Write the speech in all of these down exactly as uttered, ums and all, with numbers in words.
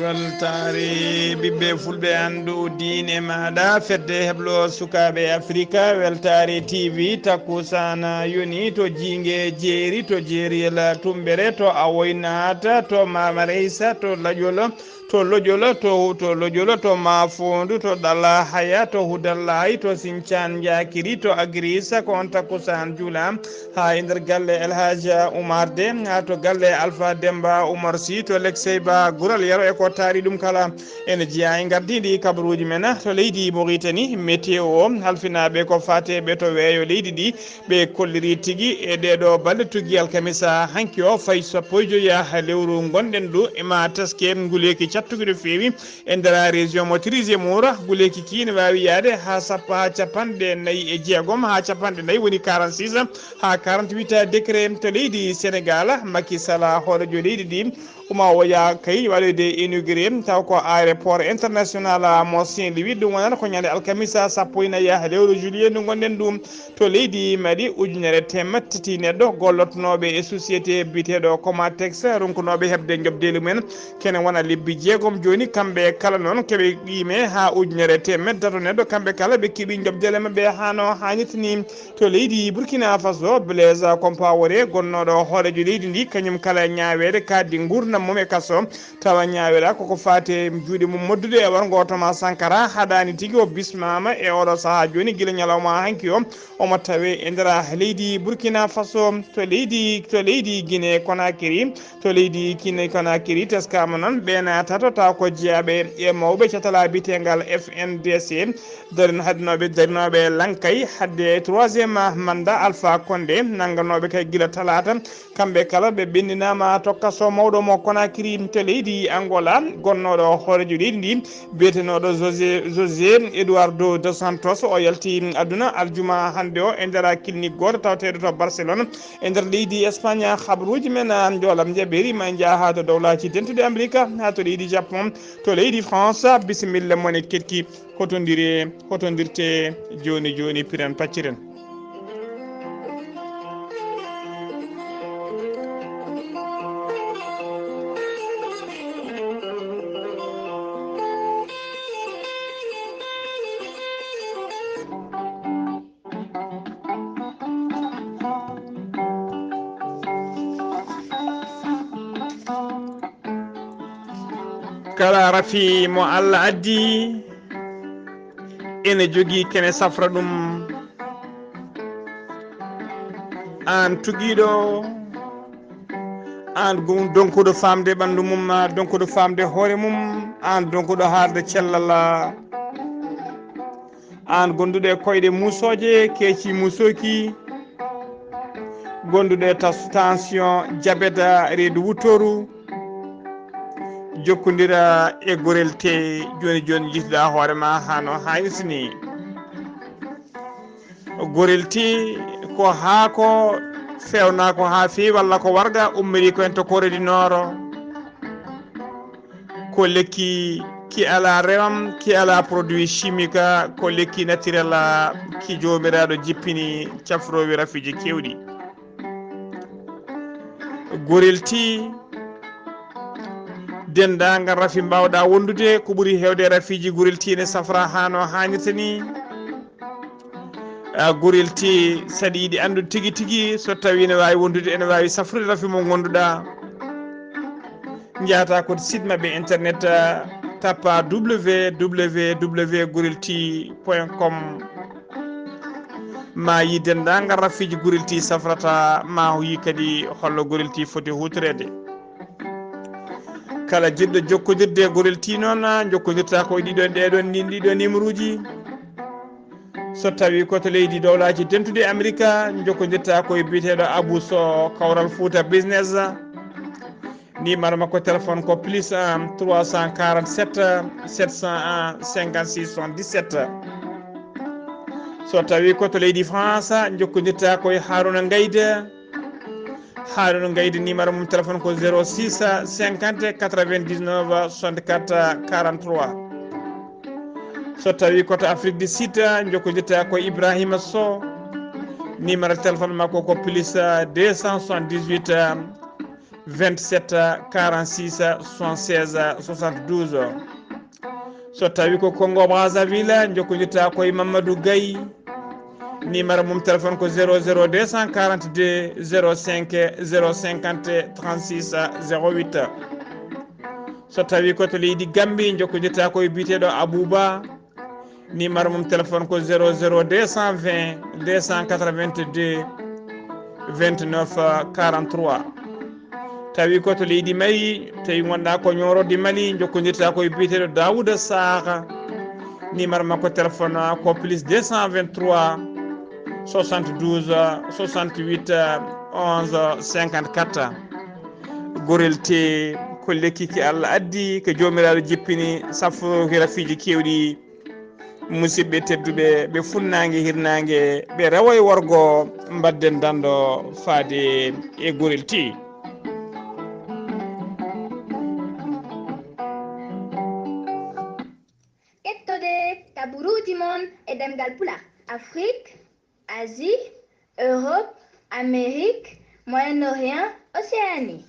Weltaare ɓiɓɓe fulɓe, anndu diine maaɗa, fedde heblo sukaaɓe Afrika, Weltaare T V, takkusaan yoni to Jiinge Jeeri, to Jeeriyel Tummbere, to Awoynata, to Mamareysa, to Laƴol, to Lojol, to, to Lojol, to Mafoondu, to Ɗala Haya, to Hudallaay, to Sincaan Njaakiri, to Agirisa, ko on takkusaan juula. Haa e nder galle El Hadj Oumar De, haa to galle Alpha Demba Oumar Sy, to Leksey Ba Gural Yero e ko taari ɗum kala. Ene jeyaa e ngardiiɗi kabaruuji men to leydi Mauritanie, météo o, halfinaaɓe ko faateeɓe to weeyo leydi ndi, ɓe kolliri tigi e ɗee ɗoo balɗe tuggi alkamisa hanki o, fayi sappo e joyi lewru ngonɗen ɗo, e ma taske nguleeki cattuki no feewi. E nder région mo Trizé Moura, guleeki kii ne waawi yahde haa sappo, haa capanɗe nayi e jeegom, haa capanɗe nayi woni quarante-six, haa quarante-huit degré to leydi Sénégal. Macky Sall, hooreejo leydi ndi, uma o yaa kay waɗoyde inauguré, taw ko aéroport international mo Saint-Louis. Ɗum wonata ko ñande alkamisa sappo e nayi lewru juillet ndu ngonɗen ɗum. To leydi Mali, ujunere teemedde tati neɗɗo gollotnooɓe e société biyeteeɗo Comatex, ronkunooɓe heɓde njoɓdi mumen, kene wona lebbi jeegom jooni. Kamɓe kala noon keɓe qiime haa ujunere teemedde tato neɗɗo, kamɓe kala ɓe keɓi njoɓdi maɓɓe haa no haanirta ni. To leydi Burkina Faso, Blaise Compaoré, gonnooɗo hooreejo leydi ndi, kañum kala ñaaweede kaaddi nguurndam mum e kaso, tawa ñaaweɗa koko faati e juuɗe mum moddude e warngo Thomas Sankara, haɗaani tigi o bismaama e oɗo sahaa jooni, gila ñalawma hanki o, omo tawe e nder leydi Burkina Faso. To leydi, to leydi Guinée Conakry, to leydi Guinée Conakry, teskaama noon ɓeen tato taw ko jeyaaɓe e mawɓe catal biyeteengal F N D C, darin-, hadinooɓe, darinooɓe lankay hadde troisième mandat Alpha Condé, nannganooɓe kay gila talaata. Kamɓe kala ɓe ɓenndinaama to kaso mawɗo mo Conakry. To leydi Angola, gonnooɗo hooreejo leydi ndi, biyetenooɗo José, José Eduardo dos Santos, o yalti aduna aljuma hannde o e nder clinique gooto tawteeɗo to Barcelone, e nder leydi Espagne. Habaruuji men, a, njoolam njaɓeeri ma njaha haa to Dowlaaji Dentuɗi Amerika, haa to leydi Japon, to leydi France. Bisimilla mon e keɗki. Hotondire, hotondirte jooni jooni, piren pacciren. Kala rafi mo Allah addi ene jogii kene safra ɗum. Aan tugiiɗo, aan gum-, donkuɗo faamde ɓanndu mum, donkuɗo faamde hoore mum, aan donkuɗo haalde cellal. Aan gonduɗo e koyɗe muusooje, keeci muusooki, gonduɗo e tas-, tension, jabet, reedu wuttoru, jokkondira e Gorel Tee jooni jooni, njiftoɗaa hoore ma haa no haanirta ni. Gorel Tee ko haako feewnaako haa feewi, walla ko warga ummiri ko en to Corée du Nord. Ko lekki ki alaa rewam, ki alaa produit chimique, ko lekki naturel, ki Joomiraaɗo jippini, cafroowi rafiiji keewɗi. Gorel Tee, denndaangal rafi mbaawɗaa wondude, ko ɓuri heewde rafiiji Gorel Tee ne safra haa no haanirta ni. A, Gorel Tee, saɗa yiɗi anndude tigi tigi so tawii ene waawi wondude, ene waawi safrude rafi mo ngonduɗaa, njahata ko site maɓɓe internet, a, tappa w w w gorel tee point com, ma yi denndaangal rafiiji Gorel Tee safrata, ma yi kadi holno Gorel Tee foti huutoreede. Kala jiɗɗo jokkondirde e Gorel Tee noon, jokkondirta ko e ɗiɗo, ɗeɗon, ɗiɗo numéroji. So tawii ko to leydi Dowlaaji Dentuɗi Amerika, jokkondirta ko e biyeteeɗo Abou Sow, Kawral Fouta Business. Numéro makko téléphone ko plus un trois cent quarante-sept sept cent un cinquante-six soixante-dix-sept. So tawii ko to leydi France, jokkondirta ko e Harouna Ngayde. Harouna Ngayde, numéro mum téléphone ko zéro six cinquante quatre-vingt-dix-neuf soixante-quatre quarante-trois. So tawii ko to Afrique du Sud, jokkondirta ko Ibrahima Sow. Numéro téléphone makko ko plus deux cent soixante-dix-huit, vingt-sept, quarante-six, soixante-seize, soixante-douze. So tawi ko Congo Brazzaville, jokkondirta ko e Mamadou Gaye. Numéro mum téléphone ko zéro zéro deux cent quarante-deux zéro cinq zéro cinquante trente-six zéro huit. So tawi ko to leydi Gambie, jokkondirta ko e biyeteeɗo Abouba. Numéro mum téléphone ko zéro zéro deux cent vingt deux cent quatre-vingt-deux vingt-neuf quarante-trois. Tawi ko to leydi Mali, tawi ngonɗa ko Nioro du Mali, jokkondirta ko e biyeteeɗo Daouda Saka. Numéro makko téléphone ko plus deux cent vingt-trois soixante-douze soixante-huit onze cinquante-quatre. Gorel te ko lekki ki Allah addi, ko Joomiraaɗo jippini, safrorki rafiiji keewɗi. Musidɓe tedduɓe, ɓe funnaange hirnaange, ɓe rewo e worgo, mbadden dando faade e gorel ti. Ƴettode taburuuji mon e ɗemngal Pulaar, Afrik, Asie, Europe, Amérique, Moyen-Orient, Océanie.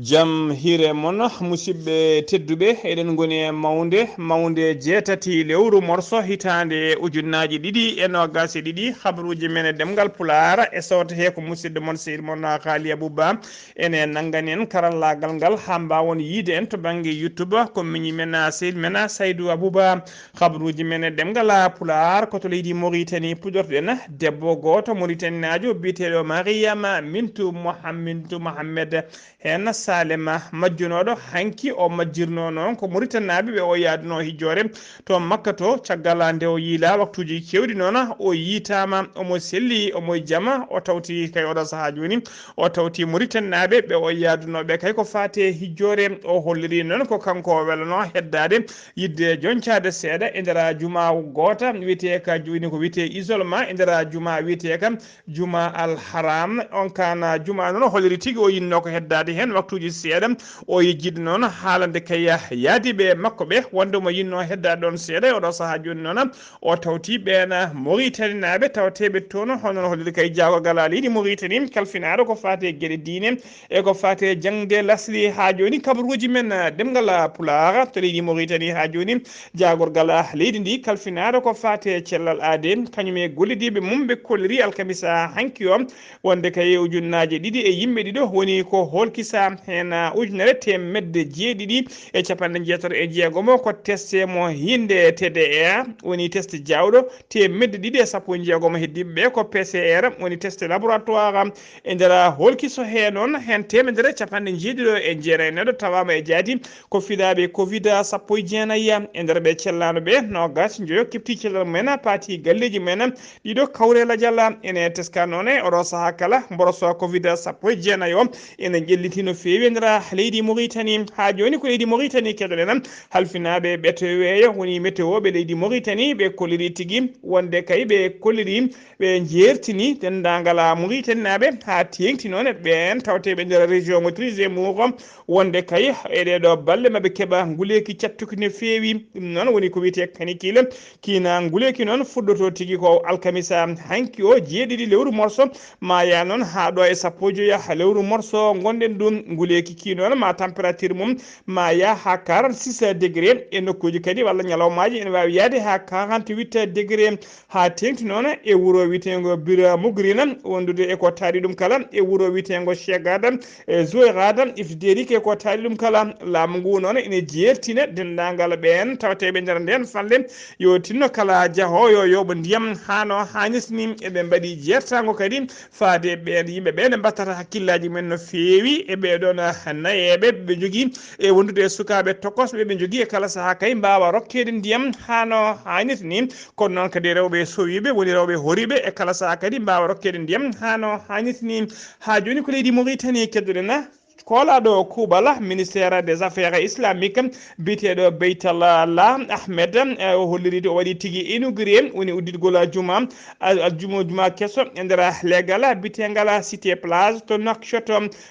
Jam hiire mon, musidɓe tedduɓe, eɗen ngoni e mawnde, mawnde jeetati lewru morso hitaande ujunnaaji ɗiɗi e noogaas e ɗiɗi, habaruuji men e ɗemngal Pulaar, e sawto he ko musidɗo mon, sehil mon, Haali Abuba. Ene nanngani en karallaagal ngal haa mbaawon yiide en to bannge YouTube, ko miñi men, sehil men, Saydu Abuba. Habaruuji men e ɗemngal Pulaar ko to leydi Moritani puɗorɗen. Debbo gooto Moritaninaajo biyeteeɗo Mariama Mintu Moha-, Mintu Mohammed, heen Salema majjunooɗo hanki. O majjirnoo noon ko Moritanaaɓe ɓe o yaadunoo hijjoore to Makka to. Caggal nde o yiilaa waktuuji keewɗi noon, o yiitaama, omo selli, omo jama, o tawti kay oɗo sahaa jooni, o tawti Moritanaaɓe ɓe o yaadunoo ɓe kay ko faati e hijjoore. O holliri noon ko kanko o welanoo heddaade yiɗde joncaade seeɗa e nder jumaa goota wiyetee ka, woni ko wiyetee isolement e nder jumaa wiyetee ka Jumaa Al Haram. On kan jumaa noon o holliri tigi o yinnoo ko heddaade heen waktuuji seeɗa. O yejjiti noon haalande kay yaadiiɓe makko ɓe wonde omo yinnoo heddaade ɗoon seeɗa. E oɗo sahaa jooni noon o tawti ɓeen Moritaninaaɓe tawateeɓe toon, hono no holliri kay jaagorgal leydi Moritani kalfinaaɗo ko faati e geɗe diine e ko faati e jaŋde lasli. Haa jooni kabaruuji men, eh, ɗemngal Pulaar to leydi Moritani. Haa jooni jaagorgal leydi ndi kalfinaaɗo ko faati e cellal aadee, kañum e gollidiiɓe mum ɓe kolliri alkamisa hanki o wonde kay ujunnaaje ɗiɗi e yimɓe ɗiɗo woni ko hoolkisa heen, eh, ujunere teemedde jeeɗiɗi e capanɗe jeetati e jeegomo ko teste mo hinnde T D A, woni teste jaawɗo, teemedde ɗiɗi e sappo e jeegomo heddiiɓe ɓe ko P C R, woni teste laboratoire. E nder hoolkiso hee noon, heen teemedere capanɗe jeeɗiɗo e jeenayi neɗɗo tawaama e jaati ko fiɗaaɓe covid sappo e jeenayi. E nder ɓe cellaano ɓe, noogaas njoyo keɓti cellal mumen, paati galleeji mumen ɗiɗo kawre lajal. Ene teska noon e oɗo sahaa kala mboroso covid sappo e jeenayi o ene ƴelliti no feewi e nder leydi Moritani. Haa jooni ko leydi Moritani keɗoɗen. Halfinaaɓe ɓeto weeyo woni météo ɓe leydi Moritani, ɓe kolliri tigi wonde kay ɓe kolliri ɓe jeertini denndaangal Moritaninaaɓe haa teeŋti noon e ɓeen tawteeɓe nder région mo Treize Mour wonde kay e ɗee ɗoo balɗe maɓe keɓa nguleeki cattuki no feewi. Ɗum noon woni ko wiyetee canicule. Kiina nguleeki noon fuɗɗoto tigi ko alkamisa hanki o, jeeɗiɗi lewru morso, ma yaa noon haa ɗo e sappo e joya lewru morso ngonɗen ɗum. Nguleeki kii noon ma température mum ma yaa haa quarante-six degré e nokkuuji kadi walla ñalawmaaji ene waawi yahde haa quarante-huit degré. Haa teeŋti noon e wuro wiyeteengo Bira Mugrina, wondude e ko taari ɗum kala e wuro wiyeteengo Shegada, e Zuwayrada, Ifderi ke ko taari ɗum kala. Laamu ngu noon ene jeertina denndaangal ɓeen tawteeɓe nder ndeen fanle yo tinno kala jahoowo yooɓo ndiyam haa no haanirta ni. Eɓe mbaɗi jeertaango kadi faade ɓeen yimɓe ɓeen mbattata hakkillaaji men no feewi e ɓee ɗoon nayeeɓe ɓe njogii e wondude e sukaaɓe tokosɓe ɓe njogii e kala sahaa kay mbaawa rokkeede ndiyam haa no haanirta ni. Kono noon kadi rewɓe sowiiɓe, woni rewɓe horiiɓe e kala sahaa kadi mbaawa rokkeede ndiyam haa no haanirta ni. Haa jooni ko leydi Moritani keddoɗen. Koolaaɗo kuuɓal ministère des affaires islamiques, biyeteeɗo Beytala Ahmed, eh, o holliri o waɗi tigi inauguré, woni udditgol juma, al-, aljuma, juma keso e nder leegal biyeteengal Cité Plage to Nouakchott.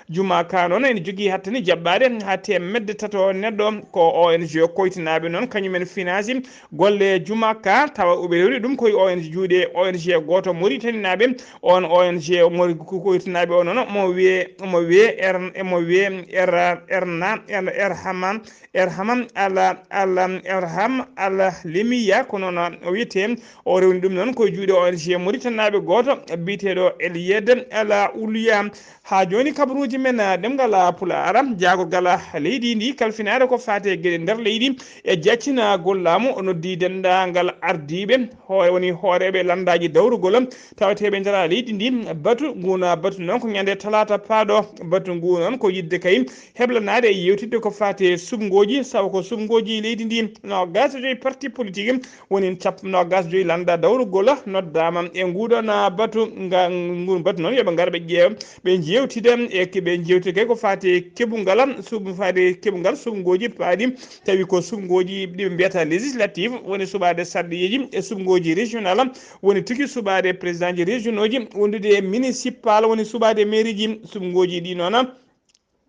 Juma ka noon ene jogii hattani jaɓɓaade haa teemedde tato neɗɗo. Ko O N G koytinaaɓe noon, kañumen finaasi golle juma ka, tawa ɓe rewni ɗum koye O N G, juuɗe O N G gooto Moritaninaaɓe. On O N G Mori-, ko koytinaaɓe o noon, mo wiye, mo wiye Er-, mo wiye Er-, Erna, Er-, Erhama, Erhama Al, Al, Erham Al Lemiya, ko noon o wiyetee. O rewni ɗum noon koye juuɗe O N G Moritanaaɓe gooto biyeteeɗo Eliyed Al Uluya. Haa jooni kabaruuji men, ah, ɗemngal, ah, Pulaar, jaagorgal, ah, leydi ndi kalfinaade ko faati e geɗe nder leydi e jaccinagol laamu, o noddi denndaangal ardiiɓe, hoore, woni hooreeɓe lanndaaji dawrugol, taweteeɓe nder leydi ndi. Batu ngu na, batu noon ko ñande talaata paaɗo. Batu ngu noon ko yiɗde kay heblanaade e yeewtidde ko faati e suɓngooji, sabu ko suɓngooji leydi ndi. Noogaas e joy parti politique, woni sappo noogaas joy lannda dawrugol, noddaama e nguɗon batu. Nga-, ngun batu noon, yo ɓe ngar ɓe ƴeew, ɓe njeewtida e ke-, ɓe njeewtida kay ko faati e keɓungal, suɓ-, faati e keɓungal suɓngooji paaɗi, tawi ko suɓngooji ɗi ɓe mbiyata législative, woni suɓaade sarɗiyeeji, e suɓngooji régional, woni tigi suɓaade présidentji régionauji, wondude e municipal, woni suɓaade mairieji. Suɓngooji ɗi noon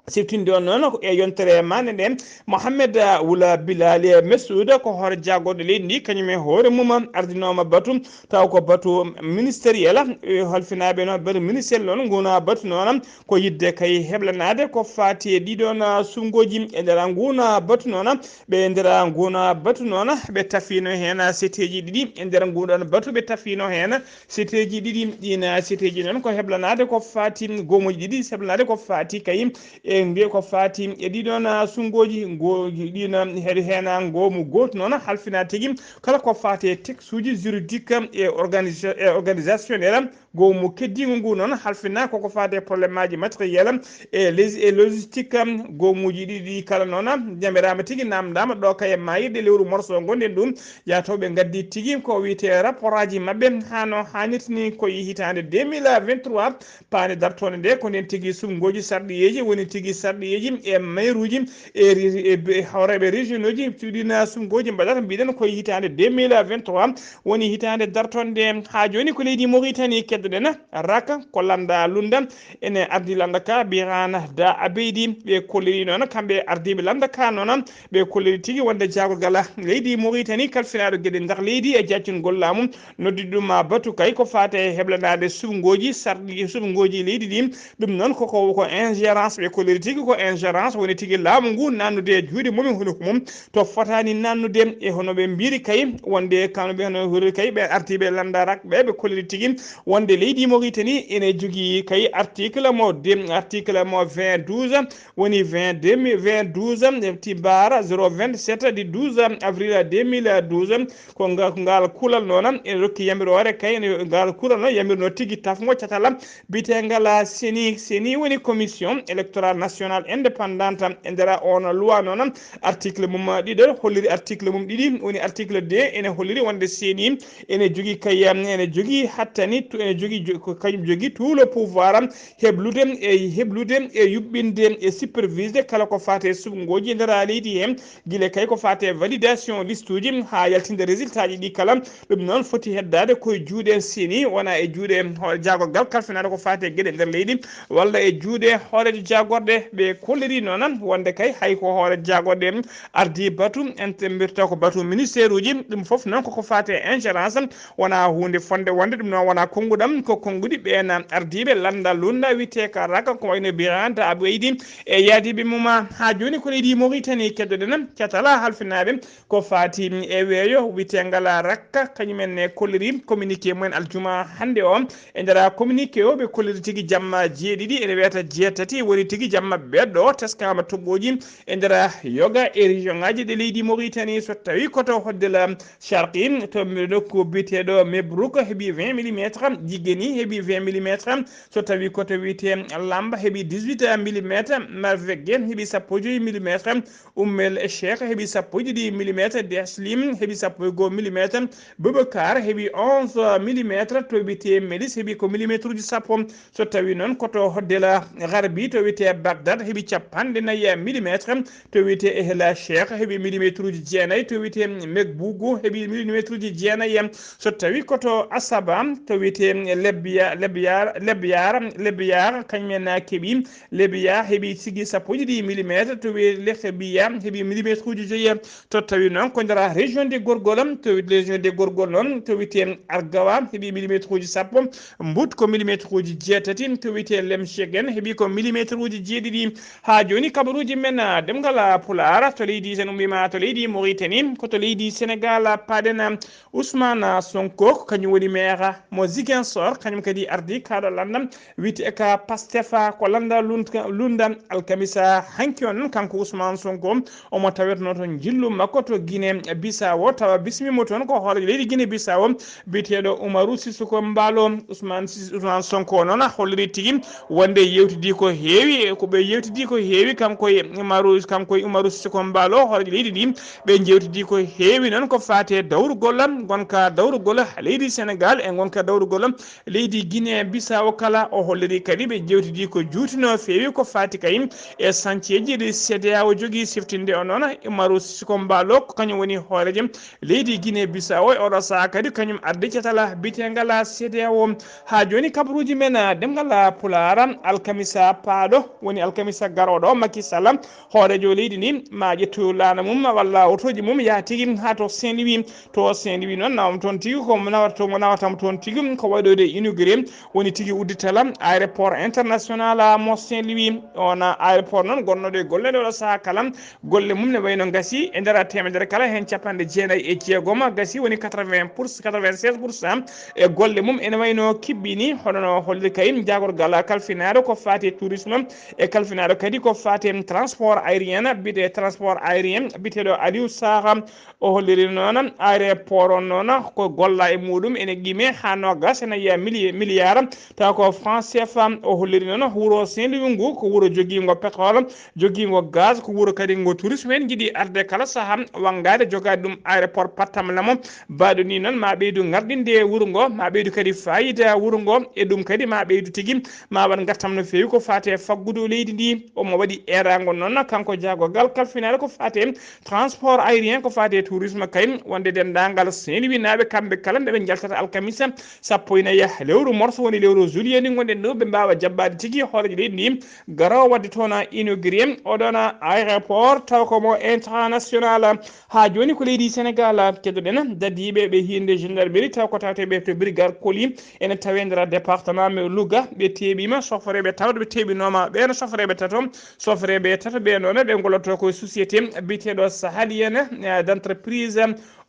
siftinde on noon ko e yontere maande nde, Mohamed Wula Bilali Messoud ko hoore jaagorɗe leydi ndi, kañum e hoore mum ardinooma batu, taw ko batu ministériel, e halfinaaɓe noon batu ministériel noon nguna batu noon ko yiɗde kay heblanaade ko faati e ɗiɗon suɓngooji. E nder nguna batu noon, ɓe nder nguna batu noon ɓe tafiino heen seteeji ɗiɗi. E nder nguɗon batu ɓe tafiino heen seteeji ɗiɗi. Ɗiin seteeji noon ko heblanaade ko faati goomuuji ɗiɗi, heblanaade ko faati kay e nge ko faati e ɗiɗon suɓngooji. Ngo-, ɗiin heɗi heen ngoomu gootu noon halfina tigi kala ko faati e textuuji juridique e organisa-, e organisationnel. Goomu keddiingu ngu noon halfina koko faati e problème aji matériel e logis-, e logistique. Goomuuji ɗiɗi kala noon jamiraama tigi, namdaama ɗo kay e maayirɗe lewru morso ngonɗen ɗum. Yahtoɓe ngaddi tigi ko wiyetee rapport aji maɓɓe haa no haanirta ni, ko e hitaande deux mille vingt-trois, paande dartoonde nde, ko nden tigi suɓngooji sarɗiyeeji, woni tigi sarɗiyeeji e mayruuji e ri-, e be-, hooreeɓe régionauji, cuuɗina suɓngooji mbaɗata, mbiɗen ko e hitaande deux mille vingt-trois, woni hitaande dartoonde nde. Haa jooni ko leydi Mauritanie keddoɗen, raka ko lannda lunda, ene ardi lannda ka, Birane Da Abeydi, ɓe kolliri noon, kamɓe ardiiɓe lannda ka noon, ɓe kolliri tigi wonde jaagorgal leydi Mauritanie kalfinaaɗo geɗe nder leydi e jaccungol laamu, noddi ɗum batu kay ko faati e heblanaade suɓngooji sarɗi, suɓngooji leydi ndi. Ɗum noon koko ko ingérence, ɓe kolliri tigi ko ingérence, woni tigi laamu ngu nannude e juuɗe mum e hunuko mum to fotaani nannude. E hono ɓe mbiri kay wonde kano ɓe hono hori kay ɓe ardiiɓe lannda rak ɓe, ɓe kolliri tigi wonde leydi Mauritanie ene jogii kay article mo de, article mo vingt douze, woni vingt, deux mille vingt, douze, timbara zéro vingt-sept du douze avril deux mille douze. Ko nga-, ko ngal kulal noon ene rokki yamiroore kay, ene ngal kulal noon yamirno tigi tafngo catal biyeteengal CENI. CENI woni Commission électorale nationale indépendante. E nder on loi noon, article mum ɗiɗo holliri, article mum ɗiɗi woni article deux ene holliri wonde CENI ene jogii kay, ene jogii hattani, ene jogii jo-, ko kañum jogii tout le pouvoir heblude e, heblude e yuɓɓinde e supervise kala ko faati e suɓngooji e nder leydi he, gila kay ko faati e validation liste uji haa yaltinde résultat ji ɗi kala. Ɗum noon foti heddaade koye juuɗe CENI, wona e juuɗe hoore jaagorgal kalfinaade ko faati e geɗe nder leydi, walla e juuɗe hooreejo jaagorɗe. Ɓe kolliri noon wonde kay hay ko hoore jaagorɗe ardii batu, en mbirta ko batu ministère uji, ɗum fof noon koko faati e ingérence, wona huunde fonde wonde. Ɗum noon wona konnguɗam, ko konnguɗi ɓeen ardiiɓe lannda lunda wiyetee ka raka, ko wayno Birane Da Abeydi e yaadiiɓe mum. Haa jooni ko leydi Mauritanie keddoɗen, catala halfinaaɓe ko faati e weeyo wiyeteengal rakka, kañumen ne kolliri communiqué mumen aljuma hannde o. E nder communiqué o ɓe kolliri tigi jamma jeeɗiɗi, ene wiyata jeetati woni tigi jamma beɗɗo teskaama toɓɓooji e nder yoga e région ngaji ɗe leydi Mauritanie, so tawi ko to Hoddel Sharqi, to nokku biyeteeɗo Mebrouk heɓi vingt millimétre. Geni heɓi vingt millimétres, so tawi koto wiyete Lamba heɓi dix-huit millimétres, Marvegue heɓi sappo e joyi millimétres, Ummel Cheikh heɓi sappo e ɗiɗi millimétres, Deslim heɓi sappo e goo millimétres, Boubacar heɓi onze millimétres, to wiyete Melis heɓi ko millimétreji sappo. So tawi noon koto Hoddela Garbi to wiyete Bagdad heɓi capanɗe nayi millimétres, to wiyete Ehla Cheikh heɓi millimétreji jeenayi, to wiyete Megbugu heɓi millimétreji jeenayi. So tawi koto Asaba to wiyete Lebbiya, Lebbiyar, Lebbiyar, Lebbiyar, kañum en keɓi Lebiya heɓi sigi sappo e ɗiɗi millimétres, to wiyete Lekbiya heɓi millimétreji joyi. To tawi noon ko nder région de Gorgol, to wiyete région de Gorgol noon, to wiyete Argawa heɓi millimétreji sappo, Mbut ko millimétreji jeetati, to wiyete Lemchegen heɓi ko millimétreji jeeɗiɗi. Haa jooni kabaruuji men, ah, ɗemngal, ah, Pulaar, to leydi, sen ummiima to leydi Mauritanie, ko to leydi Sénégal, ah, paaɗen, ah, Ousmane Sonko, ko kañum woni maire mo Ziguinchor, kañum kadi ardi kaaɗo lannda wiyetee ka Pastef, ko lannda lun-, lunda alkamisa hanki on. Kanko Ousmane Sonko, omo tawetnoo to njillu makko to Guinée Bissau, tawa bismiima toon ko hooreejo leydi Guinée Bissau, biyeteeɗo Umaru Sissoco Embaló. Ousmane Sis-, Ousmane Sonko noon holliri tigi wonde yewtidi ko heewi, ko ɓe yewtidi ko heewi, kanko e Umaru, kanko e Umaru Sissoco Embaló, hooreejo leydi ndi, ɓe jewtidi ko heewi noon ko faati e dawrugol, ngonka dawrugol leydi Sénégal e ngonka dawrugol leydi Guinée Bissau kala. O holliri kadi ɓe jewtidi ko juuti no feewi ko faati kay e sañceeji ɗi C E D E A O jogii. Siftinde o noon, Umaru Sissoco Embaló, ko kañum woni hooreejo leydi Guinée Bissau, e oɗo sahaa kadi kañum ardi catal biyeteengal C E D E A O. Haa jooni kabaruuji men, ah, ɗemngal, ah, Pulaar, alkamisa paaɗo, woni alkamisa garooɗo, Macky Sall, hooreejo leydi ndi, ma ƴettu laana mum walla otooji mum yaha tigi haa to Saint-Louis. To Saint-Louis noon, nawam toon tigi, ko nawata, mo nawata mo toon tigi ko waɗoyde inauguré, woni tigi uddital aéroport international mo Saint-Louis. On aéroport noon gonnooɗo e golle nde oɗo sahaa kala, golle mum ne wayno ngasi e nder teemedere kala heen capanɗe jeenayi e jeegom gasi, woni quatre-vingts pour cent, quatre-vingt-seize pour cent e golle mum ene wayno kiɓɓini. Hono no holliri kay jaagorgal kalfinaaɗo ko faati e tourisme e kalfinaaɗo kadi ko faati e transport aérien, biyete transport aérien, biyeteeɗo Aliou Sarr. O holliri noon aéroport on noon ko golla e muɗum ene qime haa noogas ene yiya mili-, milliard, tawa ko franc C F A. O holliri noon wuro Saint-Louis ngu ko wuro jogiingo pétrole, jogiingo gaz, ko wuro kadi ngo tourisme en njiɗi arde kala sahaa wanngaade, jogaade ɗum aéroport pattamlamo. Baɗo ni noon ma ɓeydu ngardinde wuro ngo, ma ɓeydu kadi fayida wuro ngo, e ɗum kadi ma ɓeydu tigi, ma waɗ ngartam no feewi ko faati e faggudu leydi ndi. Omo waɗi eeraango noon kanko jaagorgal kalfinaare ko faati e transport aérien, ko faati e tourisme kay, wonde denndaangal Saint-Louis naaɓe kamɓe kala nde ɓe njaltata alkamisa sappo e nayi lewru morso, woni lewru juillet ndi ngonɗen ɗo, ɓe mbaawa jabbaade tigi hooreejo leydi ndi garoowo waɗde toon inauguré oɗon aéroport taw ko mo international. Haa jooni ko leydi Sénégal keddoɗen dadiiɓe ɓe hiinde gendarmerie taw ko tawteɓe to brigade colis ene tawe nder département mo Louga. Ɓe teeɓiima sofreeɓe tawde ɓe teeɓinooma ɓeen sofreeɓe tato, sofreeɓe tato ɓe noon ɓe ngolloto ko e société biyeteeɗo Sahalienne, eh, d'entreprise.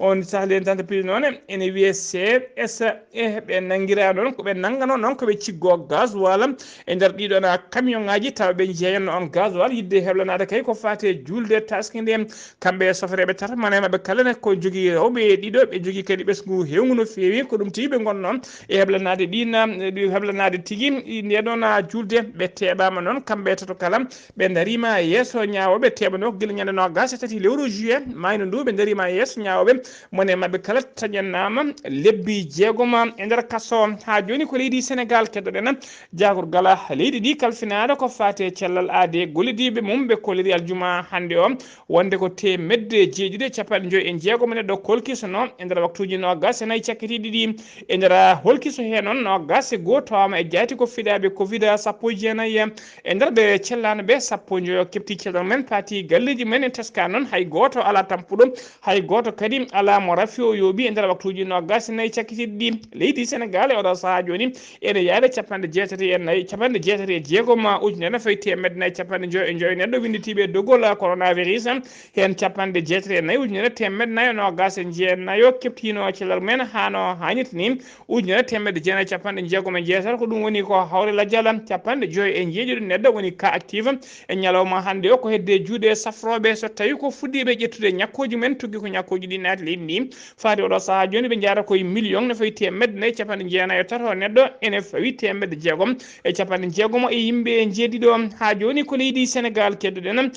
On Sahalienne d'entreprise noon ene wiyee C S E. Ɓe nanngiraa noon ko ɓe nannganoo noon ko ɓe ciggoo gasoil e nder ɗiɗon camion ŋaaji tawa ɓe njeeyanno on gasoil yidde heblanaade kay ko faati e juulde taskinde. Kamɓe sofreeɓe tata mone maɓɓe kala ne ko jogii rewɓe ɗiɗo, ɓe jogii kadi ɓesngu heewngu no feewi. Ko ɗum tigi ɓe ngonnoo e heblanaade ɗiin, ɗi heblanaade tigi nde ɗoon juulde. Ɓe teeɓaama noon kamɓe tato kala, ɓe ndariima yeeso ñaawooɓe teeɓanoo gila ñande noogaas e tati lewru juillet maayno ndu. Ɓe ndariima yeeso ñaawooɓe, mone maɓɓe kala taƴanaama lebbi jeegom e nder kaso. Haa jooni ko leydi Sénégal keddoɗen, jaagorgal leydi ndi kalfinaaɗo ko faati e cellal aade gollidiiɓe mum ɓe kolliri aljuma hannde o, wonde ko teemedde jeeɗiɗi e capanɗe joyi e jeegom neɗɗo kolkisono e nder waktuuji noogaas e nayi cakkitiiɗi ɗi. E nder holkiso hee noon noogaas e goo tawaama e jaati ko fiɗaaɓe covid sappo e jeenayi. E nder ɓe cellaano ɓe sappo e joyo keɓti cellal men, paati galleeji men, en teska noon hay gooto alaa tampuɗo, hay gooto kadi alaa mo rafi o yooɓi e nder waktuuji noogaas e nayi cakkitiiɗi ɗi. Leydi Sénégal e oɗo sahaa jooni ene yaade capanɗe jeetati e nayi, capanɗe jeetati e jeegom ujunere fayi teemedde nayi capanɗe joyo e joyo neɗɗo winnditiiɓe e dogol coronavirus, heen capanɗe jeetati e nayi ujunere teemedde nayi e noogaas e jeenayo keɓtiino cellal men haa no haanirta ni, ujunere teemedde jeenayi capanɗe jeegom e jeetati. Ko ɗum woni ko hawre lajal capanɗe joyo e jeeɗiɗo neɗɗo woni cas actif e ñalawma hannde o. Ko hedde juuɗe safrooɓe, so tawi ko fuɗɗiiɓe ƴettude ñakkooji men, tuggi ko ñakkooji ɗi naati leydi ndi. Faade oɗo sahaa jooni ɓe njaara koye million no fawi teemedde nayi capanɗe jeenayi e tato neɗɗo, ene fawi teemedde jeegom e capanɗe jeegomo e yimɓe jeeɗiɗo. Haa jooni ko leydi Senegaal keddoɗen.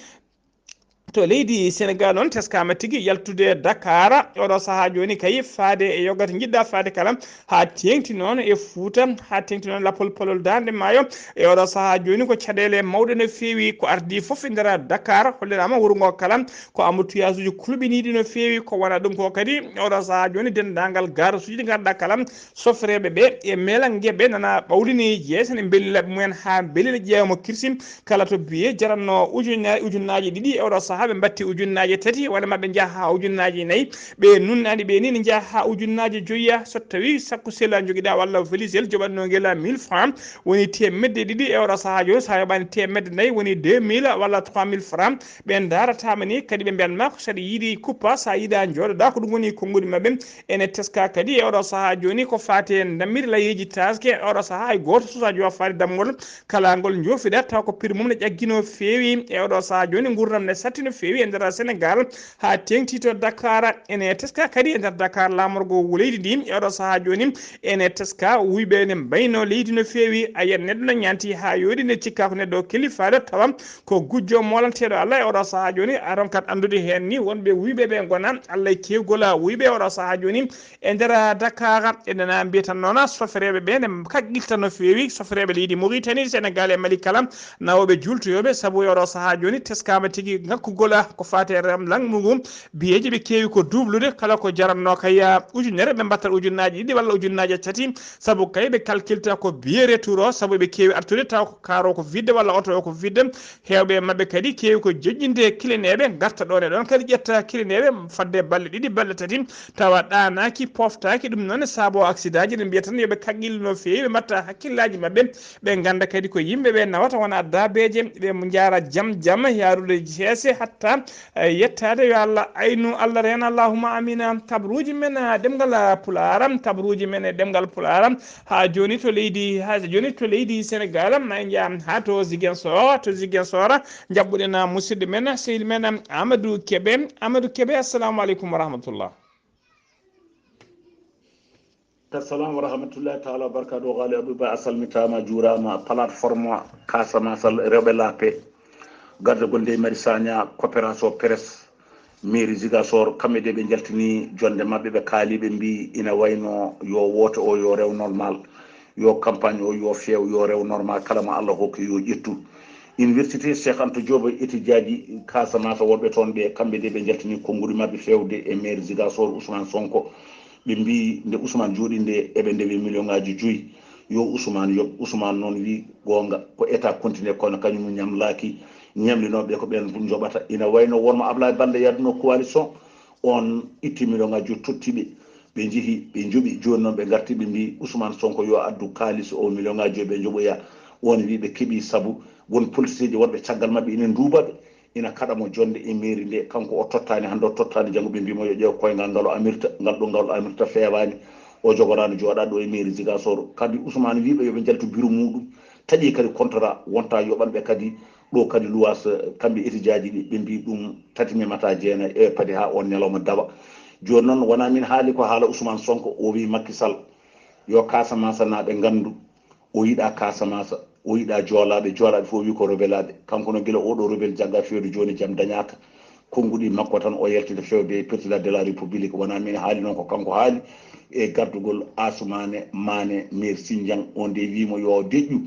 To leydi Senegaal noon, teskaama tigi yaltude Dakar oɗo sahaa jooni kay, faade e yoga to njiɗɗa faade kala, haa teeŋti noon e Fuuta, haa teeŋti noon lapol palol Daande Maayo. E oɗo sahaa jooni ko caɗeele mawɗe no feewi ko ardii fof e nder Dakar, holliraama wuro ngo kala ko embouteillage uji kulɓiniiɗi no feewi. Ko wona ɗum ko kadi oɗo sahaa jooni denndaangal garage uji ɗi ngannduɗaa kala, sofreeɓe ɓe e melange ɓe nana ɓawlini jeese ne mbeli laɓi mumen haa mbeli ne ƴeewa mo kirsi. Kala to biye jaranno ujunna-, ujunnaaji ɗiɗi, e oɗo sahaa ɓe mbatti ujunnaaji tati, walla maɓɓe njaha haa ujunnaaji nayi. Ɓe nunnaani ɓe ni ne njaha haa ujunnaaji joyi, so tawi sakku sela njogiɗa walla velisel joɓatno ngel mille francs, woni teemedde ɗiɗi e oɗo sahaa jooni, so a yoɓani teemedde nayi woni deux mille walla trois mille francs. Ɓe ndaarataama ni kadi ɓe mbiyan ma ko saɗa yiɗi kuppa, so a yiɗa jooɗoɗa, ko ɗum woni konguɗi maɓɓe. Ene teska kadi e oɗo sahaa jooni ko faati e dammiri layeeji taaske, e oɗo sahaa hay gooto suusa joofaade damngol. Kala ngol njoofiɗa taw ko prix mum ne ƴaggi no feewi. E oɗo sahaa jooni nguurndam ne satti no feewi e nder Senegaal haa teeŋti to Dakar. Ene teska kadi e nder Dakar laamorgo leydi ndi. E oɗo sahaa jooni ene teska wuyɓe ne mbayno leydi no feewi. A yiyat neɗɗo no ñaanti haa yooɗi, ne cikka ko neɗɗo kilifaɗo tawa ko gujjo moolanteeɗo Allah. E oɗo sahaa jooni a ronkat anndude heen ni wonɓe wuyɓe ɓe ngona Allah e keewgol wuyɓe. E oɗo sahaa jooni e nder Dakar, eɗen mbiyata noon, sofreeɓe ɓe ne kaqqilta no feewi, sofreeɓe leydi Mauritanie, Senegal e Mali kala, nawooɓe juultoyooɓe, sabu e oɗo sahaa jooni teskaama tigi ŋakkugol ko faati e rem-, laamu ngu, biyeeji ɓe keewi ko duublude, kala ko jaranno kay ujunere, ɓe mbatta ujunnaaji ɗiɗi walla ujunnaaji tati, sabu kay ɓe kalkilta ko biye retour o, sabu ɓe keewi artude taw ko kaar o ko vidde walla oto o ko vidde. Heewɓe e maɓɓe kadi keewi ko joƴƴinde kilineeɓe, ngarta ɗoon e ɗoon kadi ƴetta kilineeɓe fadde balɗe ɗiɗi, balɗe tati, tawa ɗaanaaki, pooftaaki. Ɗum noon saabo accident ji, ɗe mbiyata tan yo ɓe kaqqil no feewi, ɓe mbatta hakkillaaji maɓɓe, ɓe ngannda kadi ko yimɓe ɓe nawata, wona daabeeje, ɓe njaara jam jam, yaarude jeese hatta, eh, yettaade. Yo Allah aynu, Allah reena, Allahumma amina. Tabruuji men, eh, ɗemngal, eh, Pulaar, tabruuji men e ɗemngal Pulaar, haa jooni to leydi, haa jooni to leydi Senegal, ma en njaha haa to Ziguinchor, to Ziguinchor, njaɓɓuɗen, ah, musidɗo men, sehil men, Amadou Kébé. Amadou Kébé, assalamu aleykum wa rahmatullah. Assalamu wa rahmatullahi taala wa barakatuh. Ghali Abdou Ba, a salmitaama, a juuraama. Plateforme Casamance rewɓe laaɓɓe, gardagol Ndeye Marie Sagna, Coopération Presse, mairie Ziguinchor, kamɓe de ɓe njaltini jonde maɓɓe, ɓe kaali, ɓe mbi ina wayno yo woote o yo rew normal, yo campagne o yo feew, yo rew normal, kala mo Allah hokki yo ƴettu. Université Cheikh Anta Diop, étudiaji Casamance wonɓe toon ɓe, kamɓe de ɓe njaltini konnguɗi maɓɓe feewde e maire Ziguinchor Ousmane Sonko. Ɓe mbi nde Ousmane jooɗi nde eɓe ndewi million ngaji joyi, yo Ousmane yoɓ. Ousmane noon wi goonga ko état continue kono kañum ñamlaaki, ñamlinooɓe ko ɓen joɓata. Ina wayno wonmo Ablaye Balde yadduno coalition, on itti million ngaji joyi totti ɓe, ɓe njehi, ɓe njoɓi. Jooni noon ɓe ngarti, ɓe mbi Ousmane Sonko yo addu kaalis o million ngaji joyi ɓe njoɓoya. On wi ɓe keɓi sabu won politicien ji wonɓe caggal maɓɓe ina nduuba ɓe, ina kaɗa mo jonde e mairie nde, kanko o tottaani hannde, o tottaani janngo, ɓe mbi mo yo ƴeew koyngal ngal o amirta, ngal ɗo ngal o amirta feewaani, o jogoraani jooɗaade ɗo e mairie Ziguinchor. Kadi Ousmane wi ɓe yo ɓe njaltu bureau muɗum, taƴi kadi contrat, wonta yoɓan ɓe kadi ɗo kadi luwaas, eh, kamɓe étudiaji ɗi, ɓe mbi ɗum tati memata jeenayi e padi haa on ñalawma dawa. Jooni noon wonaa min haali ko haala Ousmane Sonko, o wi Macky Sall yo Casamance naaɓe nganndu o yiɗa Casamance, o yiɗa joolaaɓe, joolaaɓe fof wi ko rebelaaɓe. Kanko noon gila oɗo rebel jagga feewde jooni jam dañaaka. Konnguɗi makko tan o yaltida feewde président de la République. Wonaa min haali noon, ko kanko haali e gardugol Assoumani Mané, maire Sindian, on de wi mo yo deƴƴu.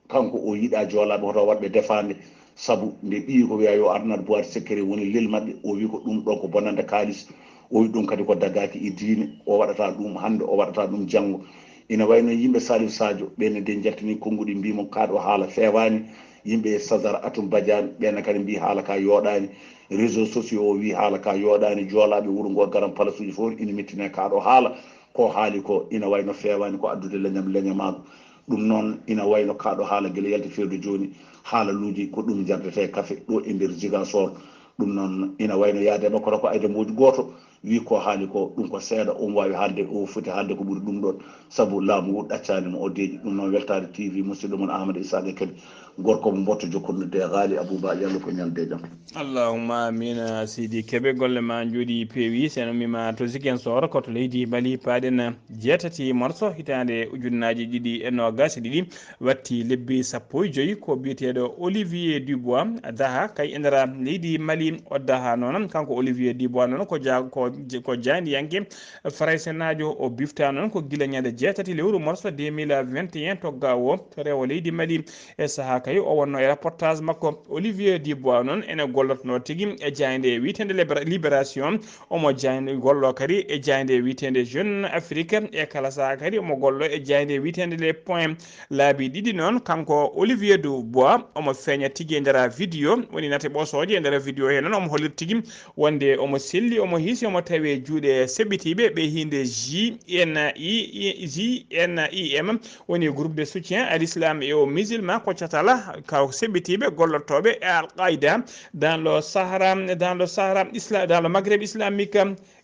Kanko o yiɗa joolaaɓe hoto waɗɓe defaande, sabu nde ɓiyi ko wiya yo arnat boîte secret woni lel maɓɓe, o wi ko ɗum ɗo ko bonande kaalis, o wi ɗum kadi ko daggaaki e diine, o waɗata ɗum hannde, o waɗata ɗum janngo. Ina wayno yimɓe Salif Sadio, ɓenne de njaltini konnguɗi mbi mo kaɗo haala feewaani, yimɓe Sazar Atum Badiane, ɓenne kadi mbi haala ka yooɗaani, réseaux sociaux o wi haala ka yooɗaani, joolaaɓe wuro ngo garan palasuuji fof ina mettine kaɗo haala, ko haali ko ina wayno feewaani, ko addude leñam leñamaagu. Ɗum noon ina wayno kaɗo haala gila yalti feewde jooni, haalaluuji ko ɗum njardete kafe ɗo e nder Ziguinchor. Ɗum noon ina wayno yaade makko tan ko ayda mboji gooto, wi ko haali ko ɗum ko seeɗa, omo waawi haalde, o foti haalde ko ɓuri ɗum ɗon, sabu laamu ngu ɗaccaani mo o deeƴi. Ɗum noon Weltaare T V, musidɗo mon Amadou Issaka Kébé, Gorko mo mboɗto jokkondirde e Ghali Abouba Diallo ko ñande jam. Allahumma amin. Sidi Kebe, golle ma njooɗi peewi. Sen ummima to Ziguinchor, ko to leydi Mali, paaɗen jeetati morso, hitaande ujunnaaji ɗiɗi e noogas e ɗiɗi, watti lebbi sappo e joyi. Ko biyeteeɗo Olivier Dubois Daha kay e nder leydi Mali, o Daha noon, kanko Olivier Dubois noon ko ja-, ko, ko jaayndiyanke faraysenaajo. O bifta noon ko gila ñande jeetati lewru morso deux mille vingt et un, to Gao, to rewo leydi Mali. E sahaa kay o wonno e reportage makko. Olivier Dubois noon ene gollotonoo tigi e jaaynde wiyeteende Libera-, Libération. Omo jaaynde gollo kadi e jaaynde wiyeteende Jeune Afrique. E kala sahaa kadi omo gollo e jaaynde wiyeteende Les Points. Laabi ɗiɗi noon, kanko Olivier Dubois omo feeña tigi e nder vidéo, woni nate ɓosooje e nder vidéo he noon omo hollira tigi wonde omo selli, omo hiisi, omo tawi e juuɗe seɓɓitiiɓe ɓe hiinde J N I, J N I M, woni groupe de soutien à l'islam et aux musulmans, ko catala ka seɓɓitiiɓe gollotooɓe e Al Qaida dans le Sahara, dans le Sahara Isla-, dans le Maghreb islamique.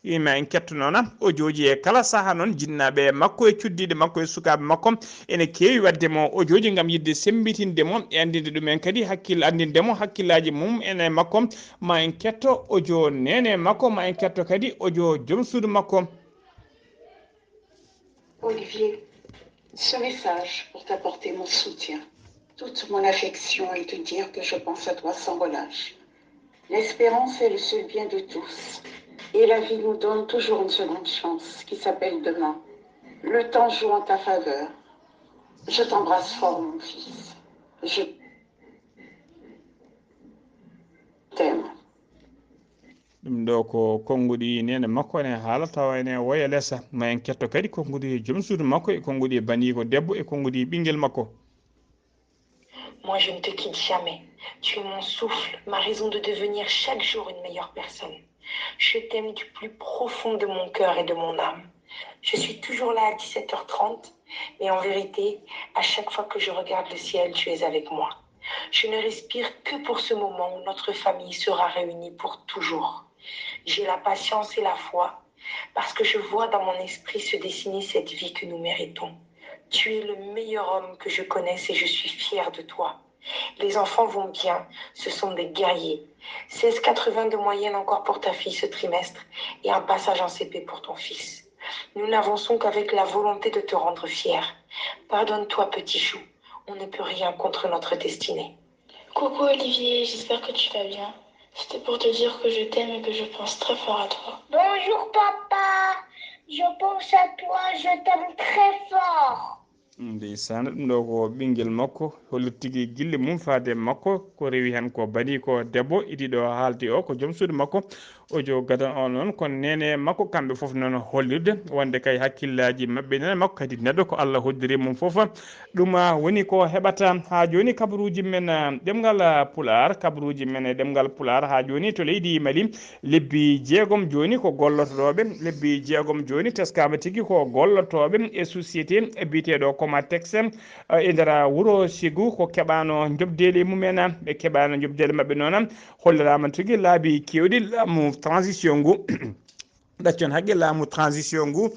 Ima en ketto noon audio ji e kala saha noon, jinnaaɓe makko e cuddiiɗe makko e sukaaɓe makko ene keewi waɗde mo audio ji ngam yiɗde semmbitinde mo e anndinde ɗumen kadi hakkil-, anndinde mo hakkillaaji mum en e makko. Ma en ketto audio neene makko, ma en ketto kadi audio joom suudu makko. Olivier, ce message pour t'apporter mon soutien, toute mon affection et te dire que je pense à toi sans relâche. L'espérance est le seul bien de tous et la vie nous donne toujours une seconde chance qui s'appelle demain. Le temps joue en ta faveur. Je t'embrasse fort, mon fils. Je t'aime. Ɗum ɗo ko konnguɗi neene makko ene haala, tawa ene woya lesa. Ma en ketto kadi konnguɗi joom suudu makko e konnguɗi baniiko debbo e konnguɗi ɓinngel makko. Moi, je ne te quitte jamais. Tu es mon souffle, ma raison de devenir chaque jour une meilleure personne. Je t'aime du plus profond de mon cœur et de mon âme. Je suis toujours là à dix-sept heures trente, mais en vérité, à chaque fois que je regarde le ciel, tu es avec moi. Je ne respire que pour ce moment où notre famille sera réunie pour toujours. J'ai la patience et la foi parce que je vois dans mon esprit se dessiner cette vie que nous méritons. Tu es le meilleur homme que je connaisse et je suis fière de toi. Les enfants vont bien, ce sont des guerriers. Seize quatre-vingts de moyenne encore pour ta fille ce trimestre et un passage en C P pour ton fils. Nous n'avançons qu'avec la volonté de te rendre fière. Pardonne-toi, petit chou. On ne peut rien contre notre destinée. Coucou Olivier, j'espère que tu vas bien. C'était pour te dire que je t'aime et que je pense très fort à toi. Bonjour papa, je pense à toi, je t'aime très fort. Ndeysaan, ɗum ɗo ko ɓinngel makko, hollitta tigi gille mum faade makko, ko rewi heen ko bani ko debbo, idi ɗo haaldi o, ko joom suudu makko. Audio gadano o noon, ko neene makko, kamɓe fof noon hollirde wonde kay hakkillaaji maɓɓe nene makko, kadi neɗɗo ko Allah hoddiri mum fof. Ɗum, ah, woni ko heɓata haa jooni kabaruuji men, ah, ɗemngal, ah, Pulaar, kabaruuji men e ɗemngal Pulaar haa jooni to leydi Mali. Lebbi jeegom jooni ko gollotooɓe, lebbi jeegom jooni teskaama tigi ko gollotooɓe e société biyeteeɗo Comatex, ah, e nder wuro Ségou ko keɓaano njoɓdeeli mumen, ah, ɓe keɓaano njoɓdeeli maɓɓe noon, ah, holliraama tigi laabi keewɗi laamu transition ngu. Ɗaccon haqqe laamu transition ngu.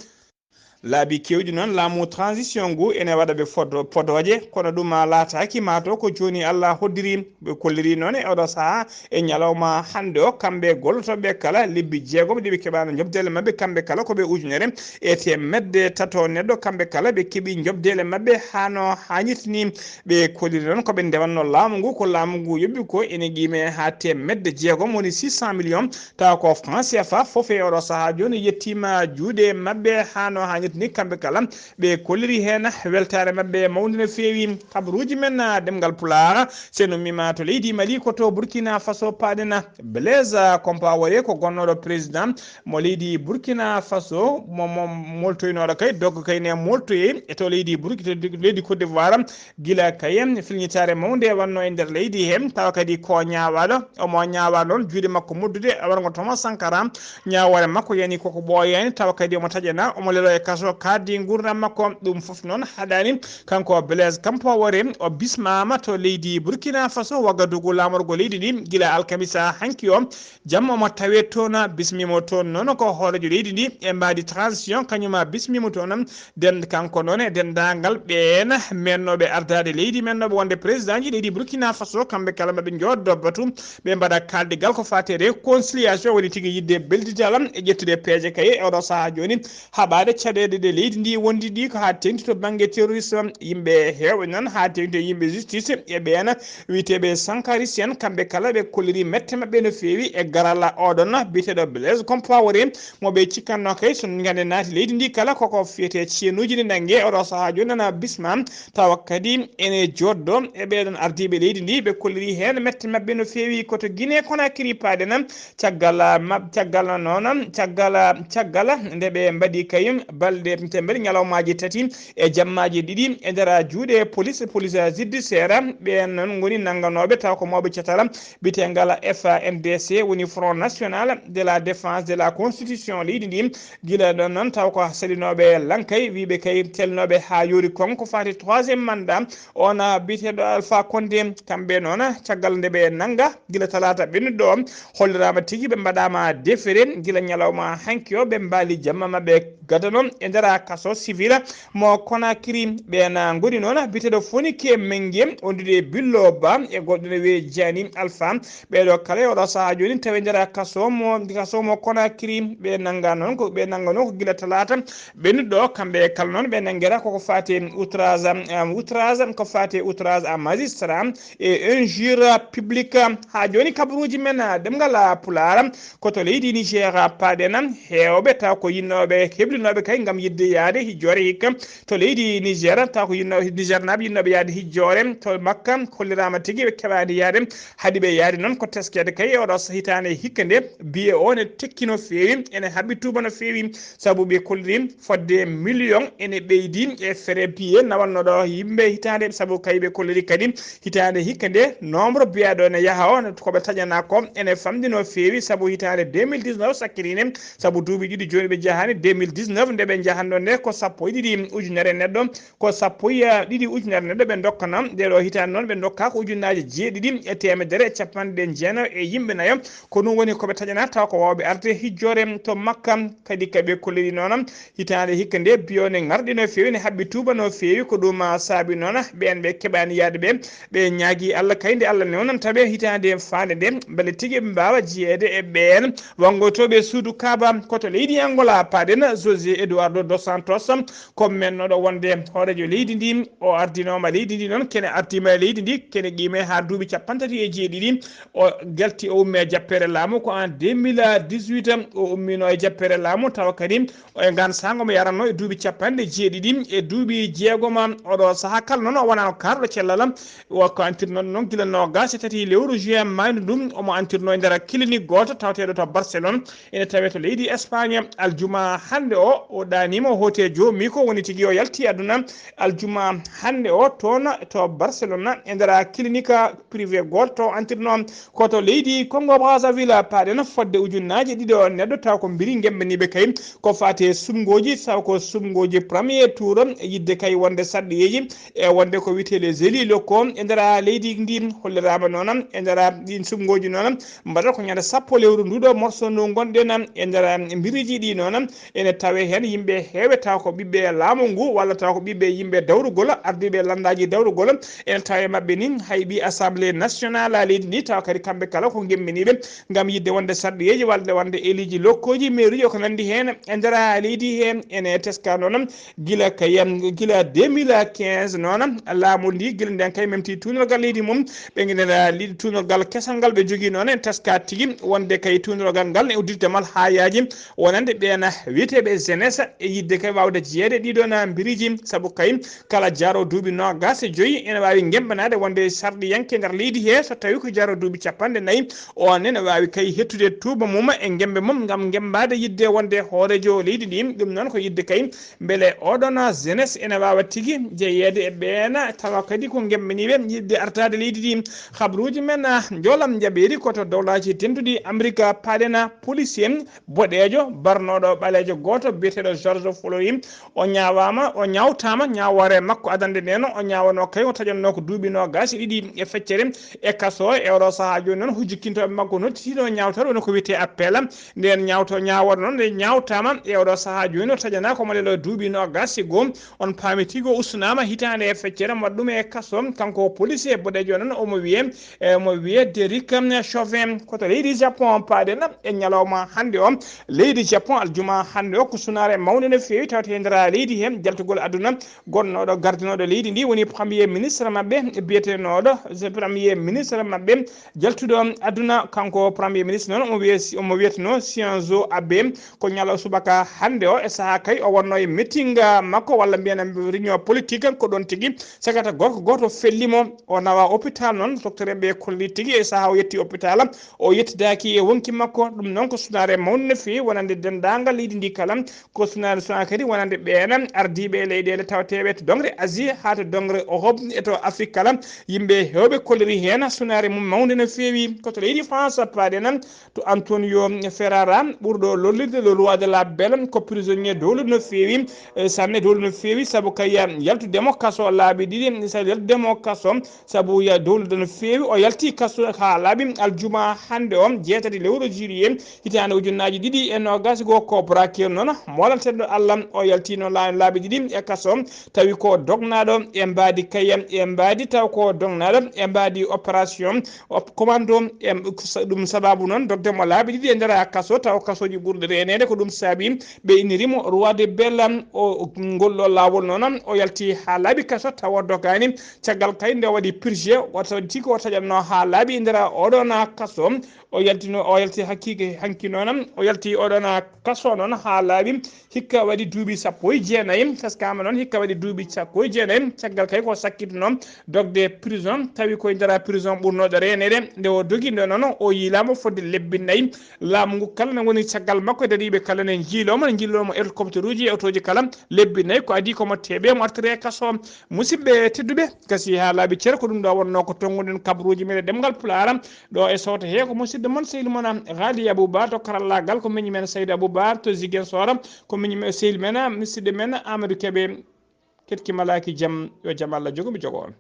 Laabi keewɗi noon laamu transition ngu ene waɗa ɓe fodo-, podooje, kono ɗum laataaki maa to ko jooni Allah hoddiri. Ɓe kolliri noon e oɗo sahaa e ñalawma hannde o, kamɓe gollotooɓe kala lebbi jeegom ɗi ɓe keɓaano njoɓdeele maɓɓe, kamɓe kala ko ɓe ujunere e teemedde tato neɗɗo, kamɓe kala ɓe keɓi njoɓdeele maɓɓe haa no haanirta ni. Ɓe kolliri noon ko ɓe ndewanno laamu ngu, ko laamu ngu yoɓi ko ene qiime haa teemedde jeegom, woni six cent millions, tawa ko franc C F A fof e oɗo sahaa jooni yettiima juuɗe maɓɓe haa no haanirta ni, kamɓe kala ɓe kolliri heen weltaare maɓɓe mawnde no feewi. Kabaruuji men, ah, ɗemngal Pulaar, sen ummiima to leydi Mali, ko to Burkina Faso paaɗen. Blaise Compaoré ko gonnooɗo président mo leydi Burkina Faso, mo, mo moltoynooɗo kay, dogga kay ne moltoye e to leydi Burki-, to leydi Côte d'Ivoire. Gila kay filñitaare mawnde wonno e nder leydi he, tawa kadi ko ñaawaaɗo, omo ñaawaa noon juuɗe makko moddude e warngo Thomas Sankara. Ñaawoore makko yani koko ɓooyaani, tawa kadi omo taƴana, omo leloo e kaso. to kaddi nguurndam makko. Ɗum fof noon haɗaani kanko Blaise Compaoré. O bismaama to leydi Burkina Faso, Wagadugu, laamorgo leydi ndi, gila alkamisa hanki o. Jamma omo tawee toon, bismiimo toon noon ko hooreejo leydi ndi e mbaadi transition, kañum bismiimo toon. Den, kanko noon e denndaangal ɓeen mennooɓe ardaade leydi, mennooɓe wonde président ji leydi Burkina Faso, kamɓe kala maɓe njooddoo batu, ɓe mbaɗa kaaldigal ko faati e réconciliation, woni tigi yiɗde beldital e ƴettude peeje kay e oɗo sahaa jooni, haɓaade caɗeele ɗe leydi ndi wondi ɗi ko haa teeŋti to bannge terrorisme. Yimɓe heewɓe noon, haa teeŋti e yimɓe justice e ɓeen wiyeteeɓe sankaris en, kamɓe kala ɓe kolliri mette maɓɓe no feewi e garala oɗon biyeteeɗo Blaise Compaoré, mo ɓe cikkatnoo kay so ngannde naati leydi ndi kala koko fiyetee ceenuuji ɗi nannge oɗo sahaa jooni nana bisma, tawa kadi ene jooddoo e ɓeeɗoon ardiiɓe leydi ndi, ɓe kolliri heen mette maɓɓe no feewi. Ko to Guinée Conakry paaɗen, caggal, ah, mab-, caggal noon, caggal, caggal nde ɓe mbaɗi kay balɗe temedere ñalawmaaji tati e jammaaji ɗiɗi e nder juuɗe police, police judiciaire, ɓeen noon ngoni nannganooɓe tawa ko mawɓe catal biyeteegal F A N D C, woni Front National de la Défense de la Constitution leydi ndi. Gila ɗon noon taw ko saɗinooɓe lankay, wiiɓe kay telnooɓe haa yoori kon ko faati troisième mandat, on biyeteeɗo Alpha Condé. Kamɓe noon, caggal nde ɓe nannga gila talaata ɓennuɗo o, holliraama tigi ɓe mbaɗaama defere gila ñalawma hanki o, ɓe mbaali jamma maɓɓe gadano e nder kaso civil mo Conakry. Ɓeen ngoni noon biyeteeɗo Fonike Mengue, wondude e Billo Ba e goɗɗo ne wiyee Jani Alpha. Ɓeeɗo kala e oɗo sahaa jooni tawi nder kaso mo, kaso mo Conakry. Ɓe nannga noon ko, ɓe nannga noon ko gila talaata ɓennuɗo o. Kamɓe kala noon ɓe nanngera koko faati e outrage, um, outrage, ko faati e outrage à magistrat e injure publique. Haa jooni kabaruuji men, ah, ɗemngal, ah, Pulaar, ko to leydi Niger paaɗen. Heewɓe taw ko yinnooɓe, heblinooɓe kay ngam yiɗde yahde hijjoore hikka to leydi Niger, taw ko yinnooɓe Nigernaaɓe yinnooɓe yahde hijjoore to Makka, holliraama tigi ɓe keɓaani yahde. Haɗi ɓe yahde noon ko teskeede kay e oɗo s-, hitaande hikka nde, biye o ne tekki no feewi, ene haɓɓi tuuba no feewi, sabu ɓe kolliri fodde million ene ɓeydi e fere biye nawannooɗo yimɓe hitaande, sabu kay ɓe kolliri kadi hitaande hikka nde nombre biyaaɗo ene yaha o, ko ɓe taƴanaa ko ene famɗi no feewi, sabu hitaande deux mille dix-neuf sakkitiinde, sabu duuɓi ɗiɗi jooni ɓe njahaani, deux mille dix-neuf nde ɓe njahanno nde ko sappo e ɗiɗi ujunere neɗɗo, ko sappo e ɗiɗi ujunere neɗɗo ɓe ndokkana. Nde ɗo hitaande noon ɓe ndokkaaka ujunnaaje jeeɗiɗi e teemedere e capanɗe jeenayo e yimɓe nayo. Ko ɗum woni ko ɓe taƴanaa taw ko waawɓe arde hijjoore to Makka. Kadi ka ɓe kolliri noon, hitaande hikka nde biyo ne ngarɗi no feewi, ne haɓɓi tuuba no feewi. Ko ɗum, ah, saabi noon ɓeen ɓe keɓaani yahde ɓe, ɓe ñaagi Allah kay nde Allah newnanta ɓe hitaande faande nde, mbele tigi ɓe mbaawa jiyeede e ɓeen wanngotooɓe suudu Kaaba. Ko to leydi Angola paaɗen, José Eduardo dos Santos, ko mennooɗo wonde hooreejo leydi ndi, o ardinooma leydi ndi noon, kene ardiima e leydi ndi, kene qiime haa duuɓi capanɗe tati e jeeɗiɗi. O gelti, o ummi e jappeere laamu ko en deux mille dix-huit, o ummino e jappeere laamu, tawa kadi o e ngaan sahngo mo yaranno e duuɓi capanɗe jeeɗiɗi e duuɓi jeegom. Oɗo sahaa kala noon o wonano kaarɗo cellal, o ko antirnoɗo noon gila noogaas e tati lewru juin maaydu ndu, omo antirno e nder clinique gooto tawateeɗo to Barcelone, ene tawee to leydi Espagne. Aljuma hannde o, o ɗaaniima o hooti e joomi ko woni tigi o yalti aduna. Aljuma hannde o toon to Barcelone e nder clinique privé gooto to antirno ko to leydi Congo Brazzaville paaɗen fodde ujunnaaje ɗiɗo neɗɗo taw ko mbiri ngembaniiɓe kay ko faati e sumngooji, taw ko sumngooji premier tour, yiɗde kay wonde sarɗiyeeji e wonde ko wiyetee les élus locaux e nder leydi ndi. Holliraama noon e nder ɗiin sumngooji noon mbaɗata ko ñande sappo lewru nduɗo morso ndu ngonɗen e nder mbiriiji ɗi noon. Ene tawee heen yimɓe heewɓe taw ko ɓiɓɓe laamu ngu walla taw ko ɓiɓɓe yimɓe dawrugol, ardiiɓe lanndaaji dawrugol. Ene tawee maɓɓe ni hay ɓii Assemblée nationale leydi ndi taw kadi kamɓe kala ko ngemminiiɓe ngam yiɗde wonde sarɗiyeeji walla wonde éluji locaux ji, maire uji ko nanndi heen e nder leydi heen. Ene teska noon gila kay, gila deux mille quinze noon laamu ndi gila nden kay memti tuunorgal leydi mum. Ɓe ngenera liɗi tuunorgal kesal ngal ɓe jogii noon en teska tigi wonde kay tuunorgal ngal ne udditde mal haa yaaji wonande ɓeen wiyeteeɓe jeunesse e yiɗde kay waawde jeyeede ɗiɗo na mbiriiji, sabu kay kala jaro duuɓi noogaas e joyi ene waawi ngemmbanaade wonde sarɗiyanke nder leydi he, so tawi ko jaro duuɓi capanɗe nayi, on ene waawi kay hettude tuuba mum e ngemmbe mum ngam ngemmbaade yiɗde wonde hooreejo leydi ndi. Ɗum noon ko yiɗde kay mbele oɗon jeunesse ene waawa tigi jeyeede e ɓeen tawa kadi ko ngemmaniiɓe yiɗde artaade leydi ndi. Habruuji men, ah, njoolam njaɓeeri ko to Dowlaaji Dentuɗi Amerik paaɗen policier boɗeejo barnooɗo ɓaleejo gooto biyeteeɗo George Floyd. O ñaawaama, o ñaawtaama, ñaawoore makko adannde ndeen, o ñaawanoo kay, o taƴannoo ko duuɓi noogaas e ɗiɗi e feccere e kaso. E oɗo sahaa jooni noon, hujjikkintooɓe makko nodditiino ñaawtoore, woni ko wiyetee appel. Ndeen ñaawto-, ñaawoore noon nde ñaawtaama e oɗo sahaa jooni, o taƴanaa ko mo lelo duuɓi noogaas e goo. On paami tigi o ustunaama hitaande e feccere, mo waɗa ɗum e kaso. Kanko policier boɗeejo noon, omo wiyee, e omo wiyee Derek Chauvin. Ko to leydi Japon paaɗen e ñalawma hannde o. Leydi Japon aljuma hannde o ko sunaare mawnde no feewi, tawte e nder leydi hee, jaltugol aduna. Gonnooɗo gardinooɗo leydi ndi woni premier ministre maɓɓe, biyetenooɗo premier ministre maɓɓe, jaltuɗo aduna. Kanko premier ministre noon, omo wiye, omo wiyeteno Shinzo Abe. Ko ñalawma subaka hannde o, e sahaa kay o wonno e meeting makko, walla mbiyen réunion politique, ko ɗoon tigi sagata gorko gooto felli mo, o nawa hôpital noon. Docteur en ɓe kolli tigi, e sahaa o yetti hôpital, o yettidaaki e wonkii makko. Ɗum noon ko sunaare mawnde no feewi, wonande denndaangal leydi ndi kala. Ko sunaare, sunaare kadi wonande ɓeen ardiiɓe e leyɗeele tawateeɓe to doŋre Asie haa to doŋre Europe e to Afrik kala. Yimɓe heewɓe kolliri heen sunaare mum mawnde no feewi. Ko to leydi France paaɗen, to Antonio Ferrara, ɓurɗo lollirde le roi de la belle, ko prisonnier dowluɗo no feewi, e sanne dowluɗo no feewi, sabu kay yaltude mo kaso laabi ɗiɗi, sa-, yaltude mo kaso sabu ya dowlude no feewi. O yalti kaso haa laaɓi aljuma hannde o, jeetati lewru juillet, hitaande ujunnaaji ɗiɗi e noogaas e goo. Ko braqueur noon, moolateeɗo Allah, o yaltiino la-, laabi ɗiɗi e kaso, tawi ko dognaaɗo e mbaadi kay, e mbaadi, taw ko dognaaɗo e mbaadi opération, op-, commando, e ko sa-, ɗum sababu noon dogde mo laabi ɗiɗi e nder kaso, taw kasooji ɓurɗi reeneede. Ko ɗum saabi ɓe inniri mo roi de belle. O, ngol ɗo laawol noon, o yalti haa laaɓi kaso, tawa o dogaani. Caggal kay nde o waɗi purgé, o tawi tigi o taƴatno haa laaɓi e nder oɗon kaso. O yaltino, o yalti hakkike hanki noon, o yalti oɗon kaso noon haa laaɓi. Hikka waɗi duuɓi sappo e jeenayi, taskaama noon hikka waɗi duuɓi sappo e jeenayi. Caggal kay ko sakkitno dogde prison, tawi koye nder prison ɓurnooɗo reeneede. Nde o dogi nde noon, o yiilaama fodde lebbi nayi. Laamu ngu kala ne woni caggal makko, e dariiɓe kala ne njiiloo mo, ne njiiloo mo hélicoptère uji e otooji kala. Lebbi nayi ko adii ko mo teeɓe, mo artire e kaso. Musidɓe tedduɓe, gasi haa laaɓi cer, ko ɗum ɗo wonnoo ko tonnguɗen kabaruuji men e ɗemngal Pulaar. Ɗo e sawto hee ko musidɗo mon, sehil mon, Ghali Abouba, to karallaagal ko miñi men Saydou Abouba to Ziguinchor, ko miñi men, sehil men, musidɗo men Amadou Kébé. Keɗki malaaki jam, yo jam Allah jogo mi jogo on.